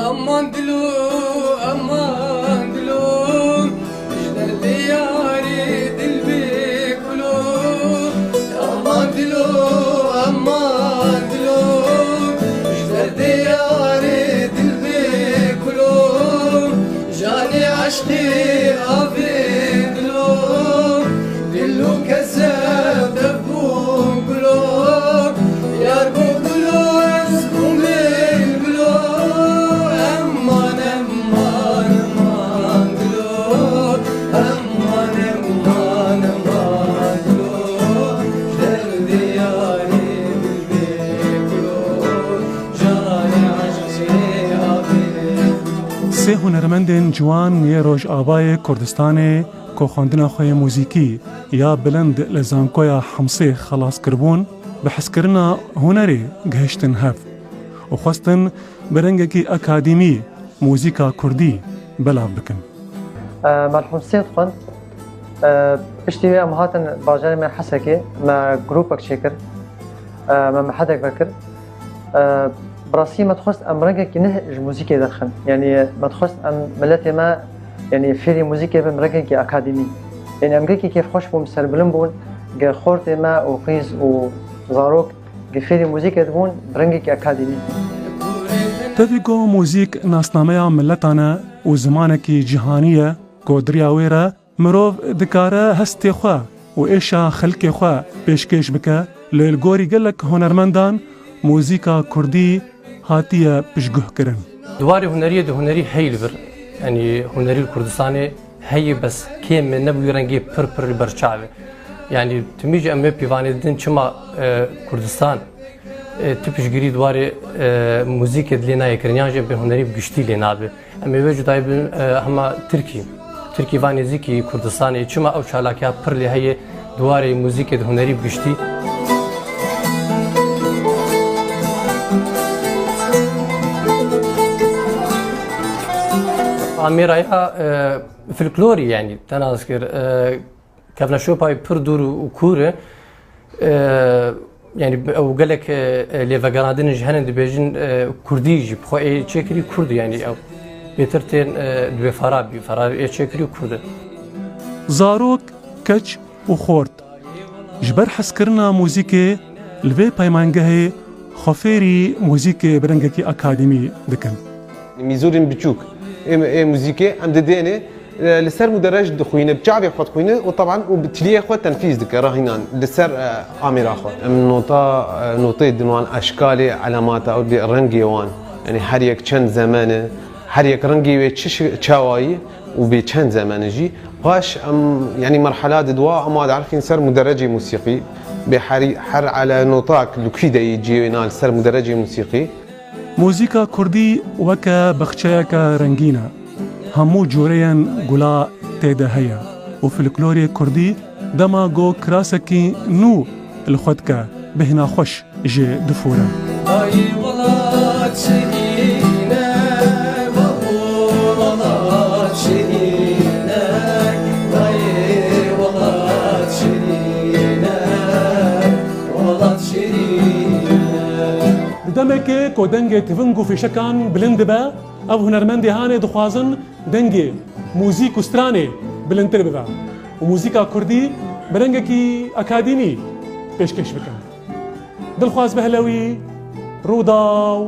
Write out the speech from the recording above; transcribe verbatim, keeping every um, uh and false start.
Aman dilo, aman dilo, ji derdê yarê dil bê kulo. Aman dilo, aman dilo, ji derdê yarê dil bê kulo. Janê eşqê avê dilo, dil û kesef dev bûn kulo. Yar bû kulo, ez bûm bêl kulo. Eman, eman, eman kulo. Eman, eman, eman kulo. Derdê yarê dil bê kulo. Janê eşqê avê kulo. Sê hunermendên ciwan yê Rojavayê Kurdistanê ku xwendina xwe yê muzîkî ya bilind li Zankoya Hemsê xelas kiribûn, bi hezkirina hunerê gihiştin hev û xwestin bi rengekî akademî muzîka kurdî belav bikin. E, me li Hemsê dixwend. E, piştî wê em hatin bajarê me Hesekê, me grûpek çêkir. E, me mehedek vekir. E, bi rastî me dixwest em rengekî neh ji muzîkê derxin. Yanî me dixwest em miletê me, yanî fêrî muzîkê bin rengekî akademî. Yanî em gelekî kêfxweş bûn, serbilind bûn, ge xortê me û qîz û zarok ge fêrî muzîkê dibûn bi rengekî akademî. Tevî ku muzîk nasnameya miletan e û zimanekî cîhanî ye, ku di riya wê re mirov dikare hestê xwe û êşa xelkê xwe pêşkêş bike, lê li gorî gelek hunermendan muzîka kurdî hatiye piştguhkirin. Di warê huneriyê de hunerî heyî li vir, yanî hunerî li Kurdistanê heyî, bes kêm e, ne bi wî rengî pir pir li ber çav e. Yanî timî jî em wê pîvanê didin, çima, e, Kurdistan, e, tu piştgirî di warê, e, muzîkê de lê nayê kirin, yan jî em pê hunerî bi giştî lê nabe. Em ê wê cudayî bibin, e, hema Tirkî. Tirkî va nêzîkî Kurdistanê, çima ew çalakiya pir lê heye di warê muzîkê de hunerî bi giştî? Amêraya, e, folklorî, yanî te nas kir, e, kevneşopayî pir dûr û kûr e. E, yanî ew gelek, e, e, lêvegerandinên ji hene dibêjin, e, kurdî jî bi xwe ê çêkirî kurd e, yanî ew bêtir tên, e, di wê fara bî, fara ê çêkirî kurd e. Zarok, keç û xort ji ber hezkirina muzîkê li vê peymangehê xwe fêrî muzîkê bi rengekî akademî dikin. Mîzorên biçûk ê, ê muzîkê em didêne, e, li ser muderej dixwîne, bi çavê xwe dixwîne û teban û bi tiliyê xwe tenfîz dike, rahînan li ser, e, amêra xwe. Em nota, e, notê din wan eşkalê, elamata û bi rengê wan. Yanî her yek çend zemen e, her yek rengê wê çi şi-, çawayî û bê çend zemen e jî. Paş em, yanî merhela di dua, em derxîn ser muderecê musîqî. Bê herî, her ele notak li kû de yî cihê wê na li ser muderecê musîqî. Muzîka kurdî weke baxçeyeke rengîn e. Hemû cûreyên gula tê de heye û folklorê kurdî dema ku kirasekî nû li xwe dike, bêhna xweş jê difûre. Ay welat şirîn e, welat şirîn e, ay welat şirîn e, welat şirîn e. Di demekê ku dengê tiving û fîşekan bilind dibe, ev hunermendê hanê dixwazin dengê muzîk û stranê bilindtir bibe û muzîka kurdî bi rengekî akademî pêşkêş bikin. Dilxwaz Behlewî, Rûdaw,